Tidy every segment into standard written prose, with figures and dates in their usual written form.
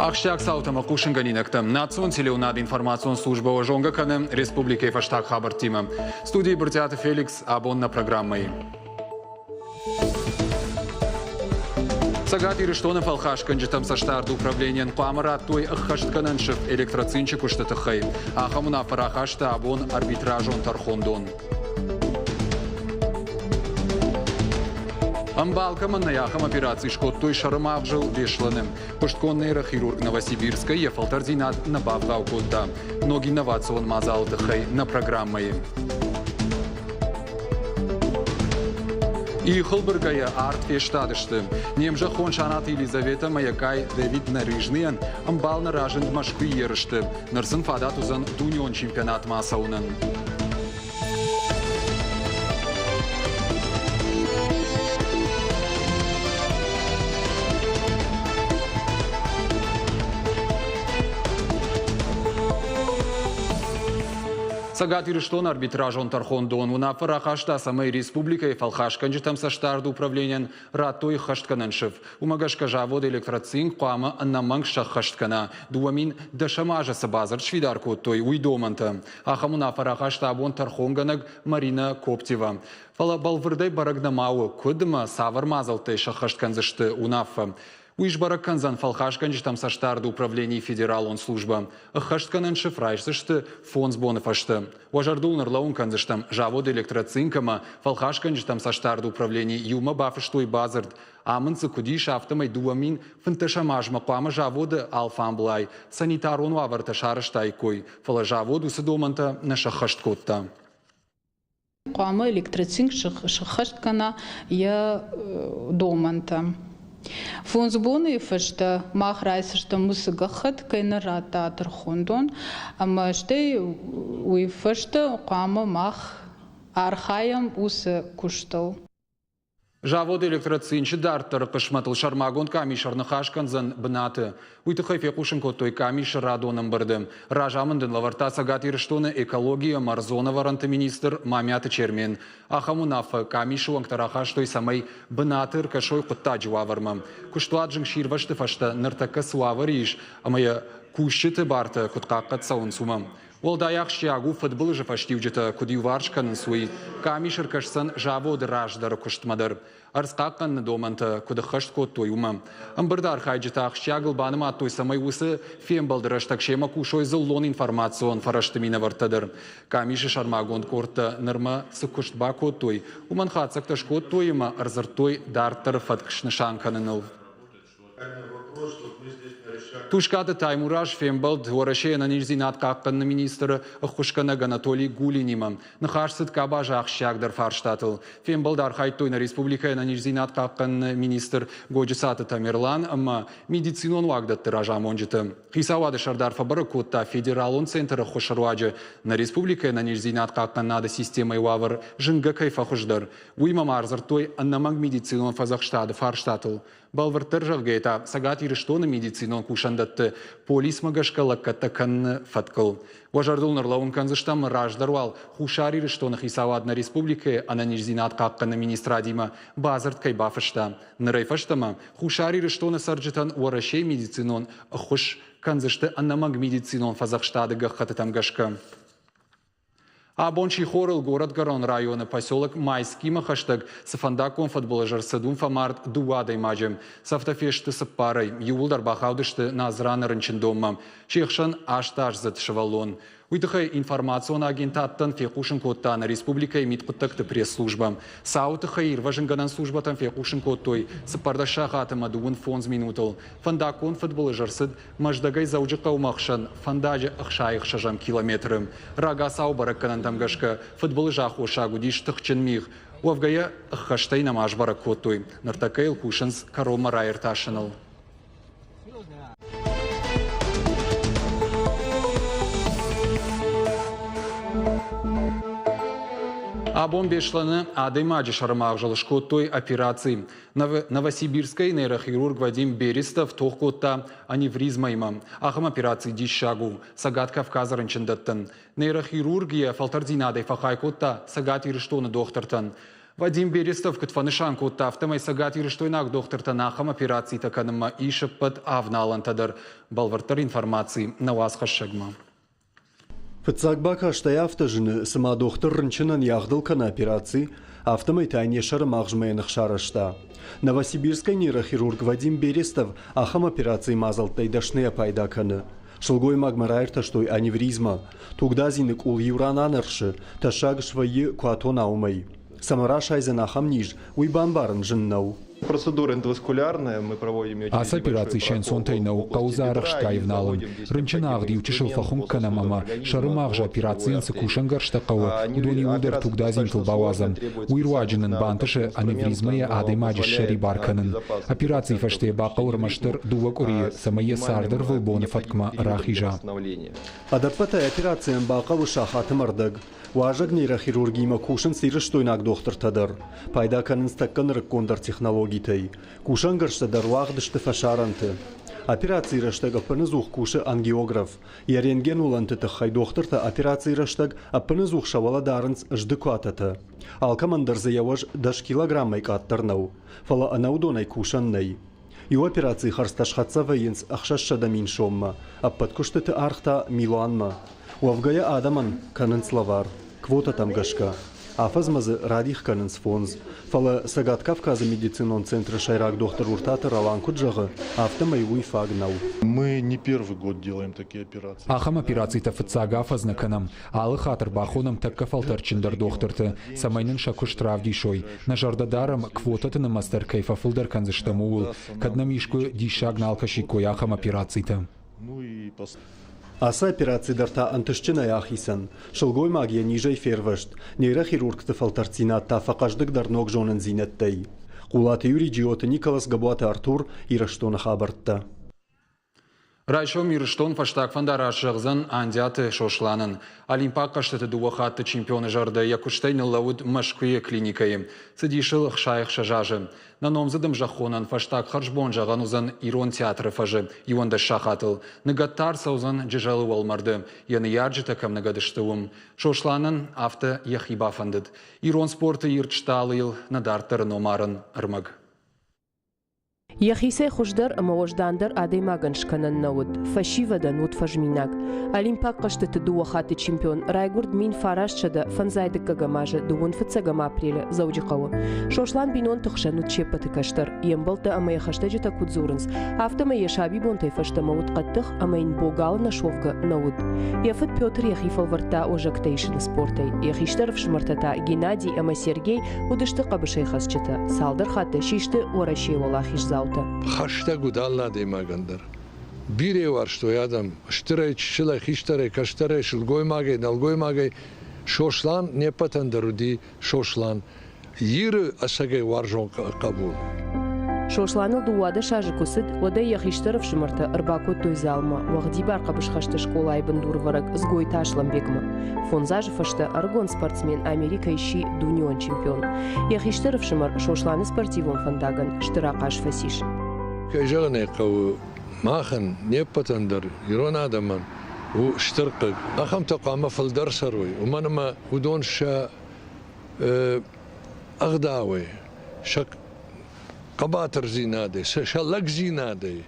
Ахсджиаг цаутӕ ӕмӕ хъусынгӕнинӕгтӕ. Национ телеуынады информацион службӕ уӕ зонгӕ кӕны республикӕйы фӕстаг хабӕрттимӕ. Студийы Брытъиаты Феликс абон нӕ программӕйы. Цӕгат Ирыстоны фӕлхасгӕнджытӕм цӕстдарды управленийӕн хъуамӕ радтой ӕххӕстгӕнӕн сыф электроцинчы куысты тыххӕй. Ахӕм уынаффӕ рахаста абон арбитражон тӕрхондон. Ӕмбал кӕмӕн нӕй, ахӕм операци скодтой сӕрымагъзыл Беслӕны. Хъуыстгонд нейрохирург Новосибирскӕй йӕ фӕлтӕрдзинад нӕ бавгъау кодта. Ног инновацион мадзалы тыххӕй нӕ программӕйы. Ихыл быргӕйӕ арт фестадысты. Не мзӕххон Санаты Елизаветӕ ӕмӕ йӕ къай Дэвид Нарижныйӕн ӕмбал нӕ разынд Мӕскуыйы ерысты. Ныр сын фадат уыдзӕн дунеон чемпионатмӕ ацӕуынӕн. Цӕгат Ирыстоны арбитражон тӕрхондон уынаффӕ рахаста, цӕмӕй республикӕйы фӕлхасгӕнджытӕм цӕстдарды управленийӕн радтой ӕххӕстгӕнӕн сыф. Уымӕ гӕсгӕ завод «Электроцинк» хъуамӕ ӕнӕмӕнг сӕххӕст кӕна, 2010 азы цы бадзырд сфидар кодтой, уый домӕнтӕ. Ахӕм уынаффӕ рахаста абон тӕрхонгӕнӕг Марина Коптева. Фӕлӕ бӕлвырдӕй бӕрӕг нӕма у, куыд ӕмӕ цавӕр мадзӕлттӕй сӕххӕст кӕндзысты уынаффӕ. Уый сбӕрӕг кӕндзӕн фӕлхасгӕнджытӕм цӕстдарды управленийы федералон службӕ. Ӕххӕстгӕнӕн сыф райсдзысты фондз боны фӕстӕ. Уӕ зӕрдыл ныр кӕндзыстӕм, завод «Электроцинк» ӕмӕ фӕлхасгӕнджытӕм цӕстдарды управлени иумӕ бафыстой бадзырд. Амынд дзы куыд ис, афтӕмӕй 2015 азмӕ хъуамӕ заводы алфамблай санитарон уавӕртӕ сарӕзтаиккой, фӕлӕ завод уыцы домӕнтӕ нӕ сӕххӕст кодта. Хъуамӕ электроцинк сыххӕст кӕна йӕ домӕнтӕ. Фондз боны фӕстӕ мах райсдзыстӕм уыцы гӕххӕтт, кӕй нын радта тӕрхондон, ӕмӕ стӕй уый фӕстӕ хъуамӕ мах архайӕм уыцы куыстыл. Завод «Электроцинчы» дарддӕры хъысмӕтыл сӕрмагонд къамис ӕрныхас кӕндзӕн бынаты. Уый тыххӕй фехъусын кодтой къамисы радон ӕмбырды. Разамынд ын лӕвӕрдта Цӕгат Ирыстоны экологи ӕмӕ ӕрдзон ӕвӕрӕнты министр Мамиаты Чермен. Ахӕм уынаффӕ къамисы уӕнгтӕ рахастой, цӕмӕй бынаты ӕркӕсой хъуыддаджы уавӕрмӕ. Куыстуат зынгсирвӕзты фӕстӕ ныртӕккӕ цы уавӕры ис ӕмӕ йӕ кусджыты бартӕ куыд хъахъхъӕд цӕуынц, уымӕ. Уӕлдай ахсджиаг у фыдбылызы фӕстиуджытӕ куыд иуварс кӕнынц, уый. Къамис ӕркӕсдзӕн заводы раздӕры куыстмӕ дӕр. Ӕрдз хъахъхъӕныны домӕнтӕ куыд ӕххӕст кодтой, уымӕ. Ӕмбырды архайджытӕ ахсджиагыл банымадтой, цӕмӕй уыцы фембӕлды рӕстӕг семӕ кусой дзыллон информацион фӕрӕзты минӕвӕрттӕ дӕр. Къамисы сӕрмагонд къордтӕ нырмӕ цы куыст бакодтой, уымӕн хатдзӕгтӕ скодтой ӕмӕ ӕрдзырдтой дарддӕры фӕтк снысан кӕныныл. Тускъаты Таймураз фембӕлд Уӕрӕсейы ӕнӕниздзинад хъахъхъӕныны министры ӕххуысгӕнӕг Анатолий Гулинимӕ. Ныхас цыд къабазы ахсджиагдӕр фарстатыл. Фембӕлд архайдтой нӕ республикӕйы ӕнӕниздзинад хъахъхъӕныны министр Годжыцаты Тамерлан ӕмӕ медицинон уагдӕтты разамонджытӕ. Хицауады сӕрдар фӕбӕрӕг кодта, федералон центры ӕххуысы руаджы нӕ республикӕйы ӕнӕниздзинад хъахъхъӕнынады системӕйы уавӕр зынгӕ кӕй фӕхуыздӕр. Уыимӕ ма ӕрдзырдтой ӕнӕмӕнг медицинон фӕдзӕхстады фарстатыл. Бӕлвырддӕр зӕгъгӕйӕ та Цӕгат Ирыстоны медицинон кусӕндӕтты полисмӕ гӕсгӕ лӕггӕдтӕ кӕныны фӕткыл. Уӕ зӕрдыл ныр лӕууын кӕндзыстӕм, раздӕр уал Хуссар Ирыстоны хицауад нӕ республикӕйы ӕнӕниздзинад хъахъхъӕныны министрадимӕ бадзырд кӕй бафыста. Нырӕй фӕстӕмӕ Хуссар Ирыстоны цӕрджытӕн Уӕрӕсейы медицинон ӕххуыс кӕндзысты ӕнӕмӕнг медицинон фӕдзӕхстады гӕххӕттытӕм гӕсгӕ. Абон сихорыл горӕтгӕрон районы поселок Майскимӕ хӕстӕг цы фӕндаггон фыдбылыз ӕрцыд, уым фӕмард дыууӕ адӕймаджы. Цӕфтӕ фесты цыппарӕй, иууылдӕр бахаудысты Назраны рынчындонмӕ. Се хсӕн астаздзыд сывӕллон. Уый тыххӕй информацион агентадтӕн фехъусын кодта нӕ республикӕйы мидхъуыддӕгты пресс-службӕ. Цауы тыххӕй ирвӕзынгӕнӕн службӕтӕн фехъусын кодтой 14 сахат ӕмӕ 25 минутыл. Фӕндаггон фыдбылыз ӕрцыд Мӕздӕгӕй Дзӕуджыхъӕумӕ ӕхсӕн фӕндаджы 66 километры. Рагацау бӕрӕггӕнӕнтӕм гӕсгӕ, фыдбылызы аххосаг уыдис тыхджын мигъ. Уӕвгӕ йӕ ӕххӕстӕй нӕма сбӕрӕг кодтой. Ныртӕккӕ йыл кусынц кӕронмӕ раиртасыныл. Абон Беслӕны адӕймаджы сӕрымагъзыл скодтой операци. Новосибирскӕй нейрохирург Вадим Берестов тох кодта аневризмӕимӕ. Ахӕм операци диссаг у Цӕгат Кавказы рынчындӕттӕн. Нейрохирург йӕ фӕлтӕрддзинадӕй фӕхай кодта Цӕгат Ирыстоны дохтыртӕн. Вадим Берестов куыд фӕнысан кодта, афтӕмӕй цӕгатирыстойнаг дохтыртӕн ахӕм операцитӕ кӕнынмӕ ис ӕппӕт авналӕнтӕ дӕр. Бӕлвырддӕр информаци нӕ уацхӕссӕгмӕ. Фыццаг бакастӕй афтӕ зыны, цыма дохтыр рынчынӕн йӕ агъдыл кӕны операци, афтӕмӕй та йын йӕ сӕры магъзмӕ йӕ ных сарӕзта. Новосибирскӕй нейрохирург Вадим Берестов ахӕм операцийы мадзӕлттӕй дӕсныйӕ пайда кӕны. Сылгоймагмӕ раиртӕстой аневризмӕ. Тугдадзины къул иу ран анӕрсы, тӕссаг свӕййы, куы атона, уымӕй. Цӕмӕ расайдзӕн ахӕм низ, уый бамбарын зын нӕу. Процедура эндоваскулярная, мы проводим ее Ацы операци се нцонтӕй нӕу, хъӕуы дзы арӕхстгай ӕвналын. Рынчын агъд иу чысыл фӕхуынкъ кӕнӕм ӕмӕ, сӕры магъзы операцийӕн цы кусӕнгӕрзтӕ хъӕуы, уыдон иууылдӕр тугдадзинтыл бауадзӕм. Уый руаджы нын бантысы аневризмӕйӕ адӕймаджы ссӕрибар кӕнын. Операцийы фӕстӕ бахъӕуы ӕрмӕстдӕр дыууӕ къуырийы, цӕмӕй йӕ царды ӕрвылбоны фӕткмӕ рахиза. Ӕдӕппӕтӕй операцийӕн бахъӕуы сахаты ӕрдӕг. Уазӕг нейрохирургиимӕ кусынц ирыстойнаг дохтыртӕ дӕр. Пайда кӕнынц тӕккӕ нырыккондӕр технологитӕй. Кусӕнгӕрзтӕ дӕр уагъд сты фӕсарӕнты. Операцийы рӕстӕг ӕппынӕдзух кусы ангиограф. Йӕ рентген-уылӕнты тыххӕй дохтыртӕ операцийы рӕстӕг ӕппынӕдзух сӕ уӕлӕ дарынц здыкуатӕтӕ. Алкӕмӕн дӕр дзы йӕ уӕз 10 килограммӕй къаддӕр нӕу. Фӕлӕ ӕнӕ уыдонӕй кусӕн нӕй. Иу операцийы хӕрдзтӕ схӕццӕ вӕййынц 600 000 соммӕ, ӕппӕт куыстыты аргъ та милуанмӕ. Уӕвгӕйӕ адӕмӕн кӕнынц лӕвар, квотӕтӕм гӕсгӕ. Афӕдзмӕ дзы радих кӕнынц фондз. Фӕлӕ Цӕгат Кавказы медицинон центры сӕйраг дохтыр Уртаты Ролан куыд зӕгъы, афтӕмӕй уый фаг нӕу. Мы не первый год делаем такие операции. Ахӕм операцитӕ фыццаг афӕдз нӕ кӕнӕм. Алы хатт ӕрбахонӕм тӕккӕ фӕлтӕрдджындӕр дохтырты, цӕмӕй нын сӕ куыст равдисой. Нӕ зӕрдӕ дарӕм, квотӕты нымӕц дӕр кӕй фӕфылдӕр кӕндзыстӕм, ууыл, кӕд нӕм искуы диссаг нал кӕсиккой ахӕм операцитӕ. Ацы операци дӕр та ӕнтыстджынӕй ахицӕн. Сылгоймаг йӕ низӕй фервӕзт. Нейрохирургты фӕлтӕрддзинад та фӕхъӕздыгдӕр ног зонындзинӕдтӕй. Хъулаты Юрий, Джиоты Николас, Габуаты Артур, Ирыстоны хабӕрттӕ. Райсом Ирыстон фӕстаг фӕндараст зӕгъдзӕн Андиаты Сосланӕн. Олимпаг хъӕзтыты дыууӕ хатты чемпионы зӕрдӕ йӕ куыстӕй ныллӕууыд Мӕскуыйы клиникӕйы. Цыдис ыл 66 азы. Нӕ номдзыд ӕмзӕххонӕн фӕстаг хӕрзбон зӕгъӕн уыдзӕн Ирон театры фӕзы 11 сахатыл. Ныгӕд та ӕрцӕудзӕн Джызӕлы уӕлмӕрды, йӕ ныййарджытӕ кӕм ныгӕд сты, уым. Сосланӕн афтӕ йӕхи бафӕндыд. Ирон спорты ирд стъалыйыл нӕ дарддӕры номарӕн ӕрмӕг. Йӕхицӕй хуыздӕр ӕмӕ уӕздандӕр адӕймагӕн скӕнӕн нӕ уыд, фӕсивӕдӕн уыд фӕзминаг. Олимпаг хъӕзтыты дыууӕ хатты чемпион райгуырд 1952 азы дыууын фыццӕгӕм апрелы Дзӕуджыхъӕуы. Сослан бинонты хсӕн уыд се ппӕты кӕстӕр. Йе мбӕлттӕ ӕмӕ йӕ хӕстӕджытӕ куыд дзурынц, афтӕмӕй йӕ сабибонтӕй фӕстӕмӕ уыд хъӕддых ӕмӕ йын богал нӕ суӕвгӕ нӕ уыд. Йӕ фыд Петр йӕхи фӕлвӕрдта уӕзӕгтӕ исыны спортӕй. Йӕ хистӕр ӕфсымӕртӕ та Геннадий ӕмӕ Сергей уыдысты хъӕбысӕйхӕцджытӕ, цалдӕр хатты систы Уӕрӕсейы уӕлахиздзаутӕ. Хӕстӕг уыд алы адӕймагӕн дӕр. Бирӕ уарзтой адӕм, стырӕй, чысылӕй, хистӕрӕй, кӕстӕрӕй, сылгоймагӕй, нӕлгоймагӕй. Сослан не ппӕтӕн дӕр уыди Сослан. Иры ӕцӕгӕй уарзон хъӕбул. Сосланыл 12 азы куы цыд, уӕд ӕй йӕ хистӕр ӕфсымӕртӕ ӕрбакодтой залмӕ, уӕгъдибар хъӕбысхӕсты скъолайы бындурвӕрӕг Дзгойты Аслӕнбегмӕ. Фондз азы фӕстӕ ӕрыгон спортсмен Америкӕйы сси дунеон чемпион. Йӕ хистӕр ӕфсымӕр Сосланы спортивон фӕндагӕн стыр ахъаз фӕцис. Кӕй зӕгъын ӕй хъӕуы, махӕн, не ппӕтӕн дӕр, ирон адӕмӕн у стыр хъыг. Ахӕмтӕ хъуамӕ фылдӕр цӕрой, уымӕн ӕмӕ уыдон сӕ ӕгъдауӕй, сӕ хъӕбатырдзинадӕй, сӕ лӕгдзинадӕй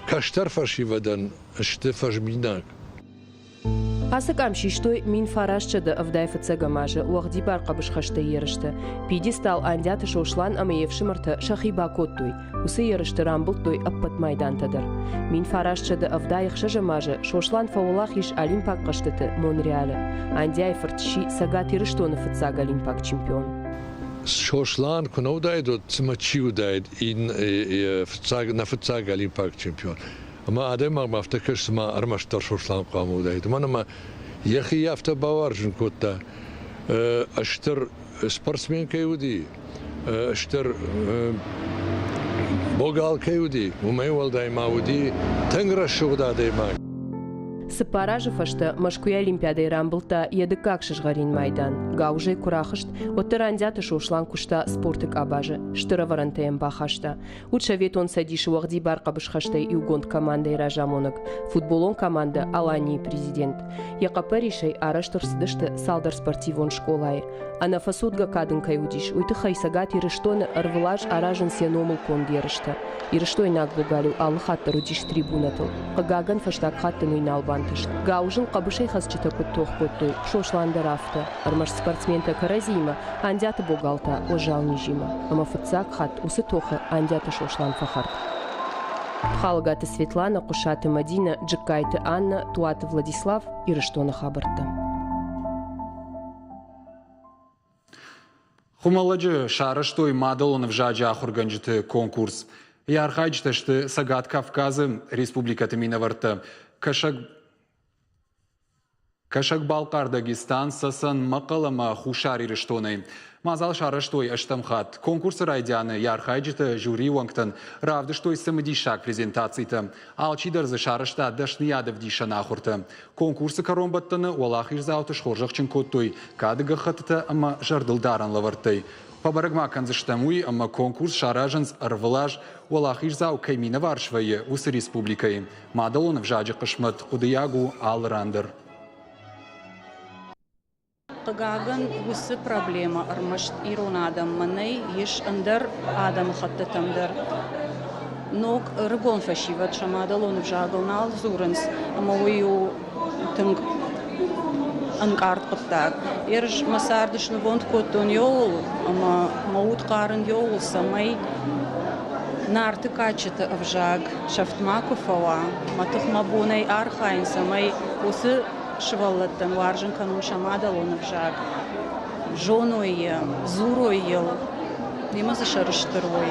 кӕстӕр фӕсивӕдӕн сты фӕзминаг. Ацы къам систой 1975 азы уӕгъдибар хъӕбысхӕстӕй ерысты. Пьедестал Андиаты Сослан ӕмӕ йе фсымӕртӕ сӕхи бакодтой. Уыцы ерысты рамбылдтой ӕппӕт майдантӕ дӕр. 1976 азы Сослан фӕуӕлахиз Олимпаг хъӕзтыты Монреалы. Андиайы фырт сси Цӕгат Ирыстоны фыццаг олимпаг чемпион. Сослан куы нӕ уыдаид, уӕд цымӕ чи уыдаид фыццаг, нӕ фыццаг олимпаг чемпион? Ӕмӕ адӕймагмӕ афтӕ кӕсы, цыма ӕрмӕстдӕр Сослан хъуамӕ уыдаид. Уымӕн ӕмӕ йӕхи афтӕ бауарзын кодта, стыр спортсмен кӕй уыди, стыр богал кӕй уыди, уымӕй уӕлдай ма уыди тынг рӕсугъд адӕймаг. Цыппар азы фӕстӕ Мӕскуыйы Олимпиадӕйы рамбылдта йӕ дыккаг сызгъӕрин майдан. Гауызӕй куы рахызт, уӕддӕр Андиаты Сослан куыста спорты къабазы. Стыр ӕвӕрӕнтӕ йӕм бахаста. Уыд Советон Цӕдисы уӕгъдибар хъӕбысхӕстӕй иугонд командӕйы разамонӕг, футболон командӕ «Аланийы» президент. Йӕ хъӕппӕрисӕй арӕзт ӕрцыдысты цалдӕр спортивон скъолайы. Ӕнӕфӕцудгӕ кад ын кӕй уыдис, уый тыххӕй Цӕгат Ирыстоны ӕрвылаз аразынц йӕ номыл конд ерыстӕ. Ирыстойнаг богал-иу алы хатт дӕр уыдис трибунӕтыл. Хъыгагӕн, фӕстаг хатт ын уый нал бантыст. Гауызыл хъӕбысӕйхӕцджытӕ куыд тох кодтой, Сослан дӕр афтӕ. Ӕрмӕст спортсментӕ кӕрӕдзиимӕ, Андиаты богал та уӕззау низимӕ. Ӕмӕ фыццаг хатт уыцы тохы Андиаты Сослан фӕхӕрд. Пхалӕгаты Светланӕ, Хъуысаты Мӕдинӕ, Джыккайты Аннӕ, Туаты Владислав, Ирыстоны хабӕрттӕ. Хуымӕллӕджы сарӕзтой мадӕлон ӕвзаджы ахуыргӕнджыты конкурс. Йӕ архайджытӕ сты Цӕгат Кавказы республикӕты минӕвӕрттӕ. Кӕсӕг Кӕсӕг-Балхъар, Дагестан, Цӕцӕн, Мӕхъхъӕл ӕмӕ Хуссар Ирыстонӕй. Мадзал сарӕзтой ӕстӕм хатт. Конкурсы райдианы йӕ архайджытӕ жюрийы уӕнгтӕн равдыстой цымыдисаг презентацитӕ. Алчидӕр дзы сарӕзта дӕсныйадӕвдисӕн ахуыртӕ. Конкурсы кӕронбӕттӕны уӕлахиздзауты схорзӕхджын кодтой кады гӕххӕттытӕ ӕмӕ зӕрдылдарӕн лӕвӕрттӕй. Фӕбӕрӕг ма кӕндзыстӕм уый, ӕмӕ конкурс саразынц ӕрвылаз, уӕлахиздзау кӕй минӕвар свӕййы, уыцы республикӕйы. Мадӕлон ӕвзаджы хъысмӕт хъуыдыйаг у алы ран дӕр. Хъыгагӕн, уыцы проблемӕ ӕрмӕст ирон адӕммӕ нӕй, ис ӕндӕр адӕмыхӕттытӕм дӕр. Ног ӕрыгон фӕсивӕд сӕ мадӕлон ӕвзагыл нал дзурынц, ӕмӕ уый у тынг ӕнкъард хъуыддаг. Ерыс мӕ царды снывонд кодтон еуыл ӕмӕ мӕ уд хъарын еуыл, цӕмӕй Нарты кадджыты ӕвзаг сӕфт макуы фӕуа, мӕ тых мӕ бонӕй архайын, цӕмӕй уыцы сывӕллӕттӕн уарзын кӕнон сӕ мадӕлон ӕвзаг, зоной йӕ, дзурой йыл, немӕ дзы сӕрыстыр уой.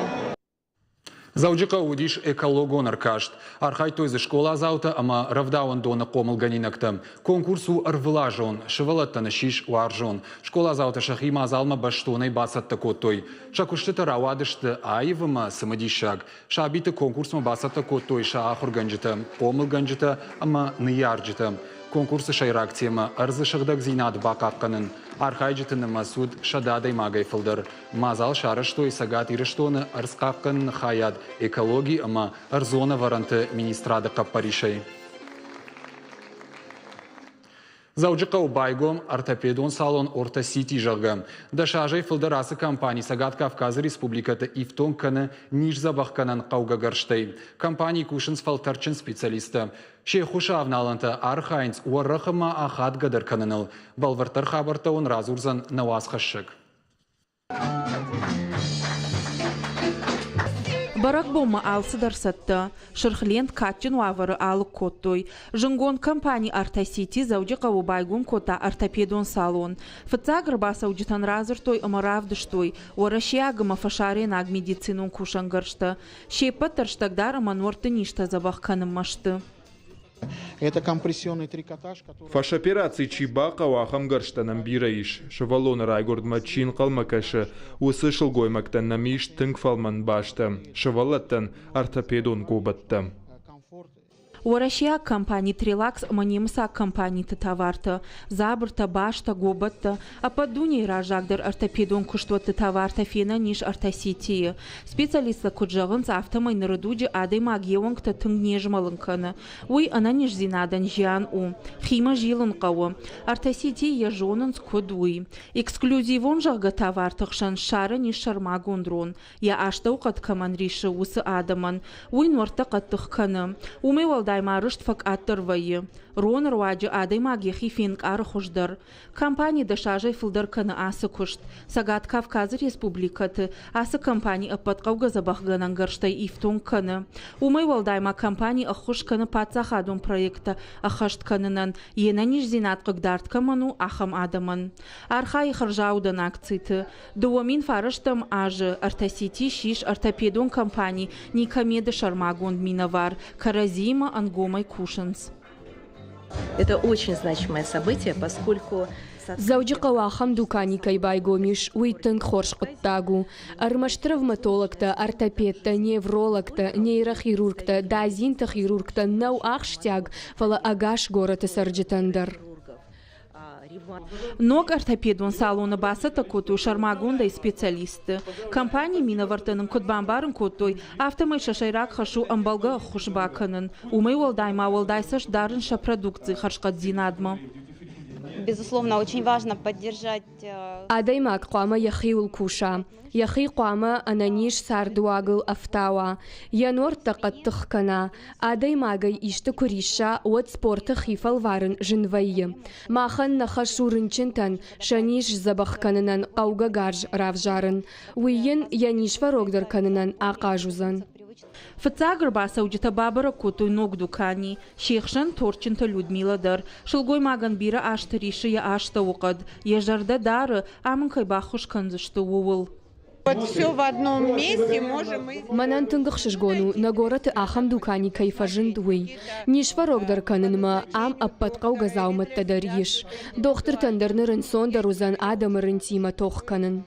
Дзӕуджыхъӕуы уыдис экологон ӕркаст. Архайдтой дзы скъоладзаутӕ ӕмӕ рӕвдауӕндоны хъомылгӕнинӕгтӕ. Конкурс у ӕрвылазон, сывӕллӕттӕн ссис уарзон. Скъоладзаутӕ сӕхи мадзалмӕ бӕстонӕй бацӕттӕ кодтой. Сӕ куыстытӕ рауадысты аив ӕмӕ цымыдисаг. Сабиты конкурсмӕ бацӕттӕ кодтой сӕ ахуыргӕнджытӕ, хъомылгӕнджытӕ ӕмӕ ныййарджытӕ. Конкурсы сӕйраг темӕ ӕрдзы сыгъдӕгдзинад бахъахъхъӕнын. Архайджыты нымӕц уыд 100 адӕймагӕй фылдӕр. Мадзал сарӕзтой Цӕгат Ирыстоны ӕрдзхъахъхъӕныны хайад экологи ӕмӕ ӕрдзон ӕвӕрӕнты министрады хъӕппӕрисӕй. Дзӕуджыхъӕуы байгом ортопедон салон «Ортосити», зӕгъгӕ. 10 азӕй фылдӕр ацы компани Цӕгат Кавказы республикӕты ифтонг кӕны низдзӕбӕхгӕнӕн хъӕугӕ гӕрзтӕй. Компанийы кусынц фӕлтӕрдджын специалисттӕ. Се ххуысы авналӕнтӕ архайынц уӕрӕх ӕмӕ ахадгӕдӕр кӕныныл. Бӕлвырддӕр хабӕрттӕ уын радзурдзӕн нӕ уацхӕссӕг. Бӕрӕгбонмӕ алцыдӕр цӕттӕ. Сырх лент кадджын уавӕры алыг кодтой. Зынгонд компани «Ортосити» Дзӕуджыхъӕуы байгом кодта ортопедон салон. Фыццаг ӕрбацӕуджытӕн радзырдтой ӕмӕ равдыстой уӕрӕсейаг ӕмӕ фӕсарӕйнаг медицинон кусӕнгӕрзтӕ. Се ппӕт дӕр стӕгдар ӕмӕ нуӕртты низтӕ дзӕбӕх кӕнынмӕ сты. Фӕсопераци чи бахъӕуы, ахӕм гӕрзтӕ нӕм бирӕ ис. Сывӕллоны райгуырдмӕ чи ӕнхъӕлмӕ кӕсы, уыцы сылгоймӕгтӕн нӕм ис тынг фӕлмӕн базтӕ, сывӕллӕттӕн ортопедон гобӕттӕ. Уӕрӕсейаг компани «Трелакс» ӕмӕ немыцаг компаниты товартӕ, дзабыртӕ, базтӕ, гобӕттӕ, ӕппӕт дунейы раззагдӕр ортопедон куыстуӕтты товартӕ фенӕн ис Ортосетийы. Специалисттӕ куыд зӕгъынц, афтӕмӕй ныры дуджы адӕймаг йе уӕнгтӕ тынг не змӕлын кӕны. Уый ӕнӕниздзинадӕн зиан у. Химӕ зилын хъӕуы. Ортосетийы йӕ зонынц, куыд, уый. Эксклюзивон зӕгъгӕ товарты хсӕн ссарӕн ис сӕрмагонд рон. Йӕ астӕухъӕд кӕмӕн рисы, уыцы адӕмӕн. Уый нуӕрттӕ хъӕддых кӕны. Уымӕй уӕлдай ма рыст фӕкъаддӕр вӕййы. Роны руаджы адӕймаг йӕхи фенкъары хуыздӕр. Компани 10 азӕй фылдӕр кӕны ацы куыст. Цӕгат Кавказы республикӕты ацы компани ӕппӕт хъӕугӕ дзӕбӕхгӕнӕн гӕрзтӕй ифтонг кӕны. Уымӕй уӕлдай ма компани ӕххуыс кӕны паддзахадон проекттӕ ӕххӕст кӕнынӕн, йе нӕниздзинад хъыгдард кӕмӕн у, ахӕм адӕмӕн. Архайы хӕрзаудӕн акциты. 2009 азы Ортосити ссис ортопедон компани Никомеды сӕрмагонд минӕвар, кӕрӕдзиимӕ ӕнгомӕй кусынц. Это очень значимое событие, поскольку Дзӕуджыхъӕуы ахӕм дукани кӕй байгом ис, уый тынг хорз хъуыддаг у. Ӕрмӕст травматологтӕ, ортопедтӕ, неврологтӕ, нейрохирургтӕ, дадзинты хирургтӕ нӕу ахсджиаг, фӕлӕ ӕгас горӕты цӕрджытӕн дӕр. Ног ортопедон салоны бацӕттӕ кодтой сӕрмагондӕй специалистты. Компанийы минӕвӕрттӕ нын куыд бамбарын кодтой, афтӕмӕй сӕ сӕйраг хӕс у ӕмбӕлгӕ ӕххуыс бакӕнын. Уымӕй уӕлдай ма уӕлдай цӕст дарын сӕ продукцийы хӕрзхъӕддзинадмӕ. Безусловно, очень важно поддержать Адӕймаг хъуамӕ йӕхиуыл куса, йӕхи хъуамӕ ӕнӕниз цардыуагыл ӕфтауа, йӕ нуӕрттӕ хъӕддых кӕна. Адӕймагӕй исты куы рисса, уӕд спорты хи фӕлварын зын вӕййы. Махӕн нӕ хӕс у рынчынтӕн сӕ низ сдзӕбӕх кӕнынӕн хъӕугӕ гарз равзарын. Уый йын йӕ низ фӕрогдӕр кӕнынӕн ахъаз уыдзӕн. Фыццаг ӕрбацӕуджытӕ бабӕрӕг кодтой ног дукани. Се хсӕн Торчынты Людмила дӕр. Сылгоймагӕн бирӕ азты рисы йӕ астӕуыхъӕд. Йӕ зӕрдӕ дары, ам ын кӕй баххуыс кӕндзысты, ууыл. Мӕнӕн тынг ӕхсызгон у, нӕ горӕты ахӕм дукани кӕй фӕзынд, уый. Низ фӕрогдӕр кӕнынмӕ ам ӕппӕт хъӕугӕ дзаумӕттӕ дӕр ис. Дохтыртӕн дӕр ныр ӕнцондӕр уыдзӕн адӕмы рынтимӕ тох кӕнын.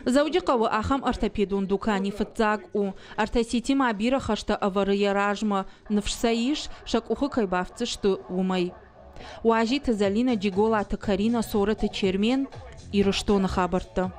Дзӕуджыхъӕуы ахӕм ортопедон дукани фыццаг у. Ортосити-ма бирӕ хӕстӕ ӕвӕры йӕ размӕ. Ныфс сӕ ис, сӕ къухы кӕй бафтдзысты, уымӕй. Уазиты Зӕлинӕ, Джиголаты Каринӕ, Цорӕты Чермен, Ирыстоны хабӕрттӕ.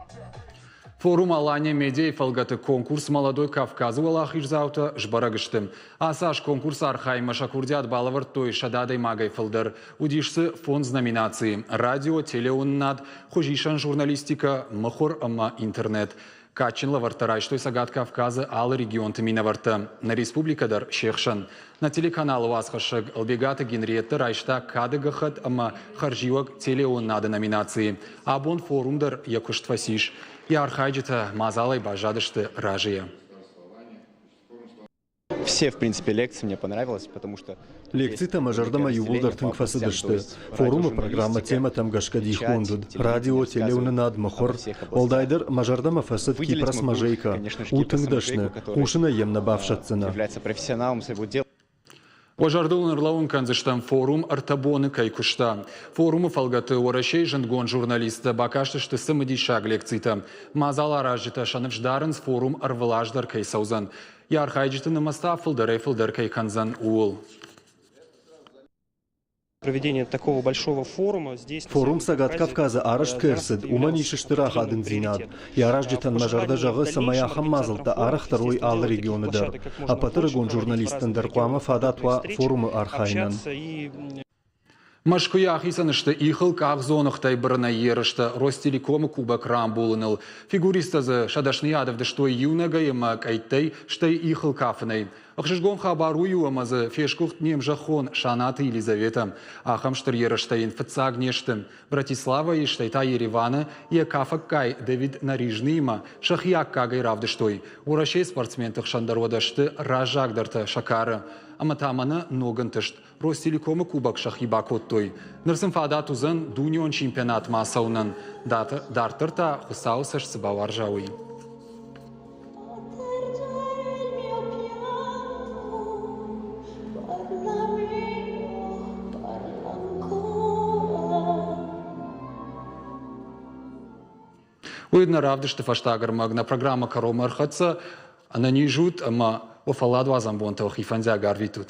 Форум «Алания Медиа»-йы фӕлгӕты конкурс «Молодой Кавказ»-ы уӕлахиздзаутӕ сбӕрӕг сты. Ацы аз конкурсы архайынмӕ сӕ курдиат балӕвӕрдтой 100 адӕймагӕй фылдӕр. Уыдис дзы фондз номинацийы – радио, телеуынынад, хуызисӕн журналистикӕ, мыхуыр ӕмӕ интернет. Кадджын лӕвӕрттӕ райстой Цӕгат Кавказы алы регионты минӕвӕрттӕ, нӕ республикӕ дӕр се хсӕн. Нӕ телеканалы уацхӕссӕг Ӕлбегаты Генриетта райста кады гӕххӕтт ӕмӕ хӕрзиуӕг телеуынынады номинацийы. Абон форум дӕр йӕ куыст фӕцис. Йӕ архайджытӕ мадзалӕй баззадысты разыйӕ. Все, в принципе, лекции мне понравилось, потому что Лекцитӕ мӕ зӕрдӕмӕ иууылдӕр тынг фӕцыдысты. Форумы программӕ темӕтӕм гӕсгӕ дихгонд уыд радио, телеуынынад, мыхуыр. Уӕлдайдӕр мӕ зӕрдӕмӕ фӕцыд Кипрос Мажейко. У тынг дӕсны, хъусынӕй йӕм нӕ бафсӕддзынӕ. Уӕ зӕрдыл ын ӕрлӕууын кӕндзыстӕм, форум ӕртӕ боны кӕй куыста. Форумы фӕлгӕты Уӕрӕсейы зындгонд журналисттӕ бакастысты цымыдисаг лекцитӕ. Мадзаларазджытӕ сӕ ныфс дарынц, форум ӕрвылаз дӕр кӕй цӕудзӕн. Йӕ архайджыты нымӕц та фылдӕрӕй-фылдӕр кӕй кӕндзӕн, ууыл. Проведение такого большого форума здесь. Форум Цӕгат Кавказы арӕзт кӕй ӕрцыд, уымӕн ис стыр ахадындзинад. Йӕ аразджытӕн мӕ зӕрдӕ зӕгъы, цӕмӕй ахӕм мадзӕлттӕ арӕхдӕр уой алы регионы дӕр. Ӕппӕт ӕрыгон журналисттӕн дӕр хъуамӕ фадат уа форумы архайынӕн. Мӕскуыйы ахицӕн сты ихыл къахдзоныгътӕй бырынӕй ерыстӕ Ростелеком-ы кубок рамбулыныл. Фигуристтӕ дзы сӕ дӕсныйад ӕвдыстой иунӕгӕй ӕмӕ къӕйттӕй, стӕй ихыл кафынӕй. Ӕхсызгон хабар уый у, ӕмӕ дзы фесгуыхт не мзӕххон Санаты Елизаветӕ. Ахӕм стыр ерыстӕ йын фыццаг не сты. Братиславайы, стӕй та Ереваны йӕ кафӕггай Дэвид Нарижныимӕ сӕхи аккагӕй равдыстой. Уӕрӕсейы спортсменты хсӕн дӕр уӕдӕ сты раззагдӕртӕ сӕ кары. Ӕмӕ та мӕнӕ ног ӕнтыст. Ростелеком-ы кубок сӕхи бакодтой. Ныр сын фадат уыдзӕн дунеон чемпионатмӕ ацӕуынӕн. Дарддӕр та Хуыцауы цӕст цы бауарза, уый. Уый нӕ равдысты фӕстаг ӕрмӕг нӕ программӕ кӕронмӕ ӕрхӕццӕ. Ӕнӕниз ут ӕмӕ уӕ фӕлладуадзӕн бонтӕ уӕхи фӕндиаг арвитут.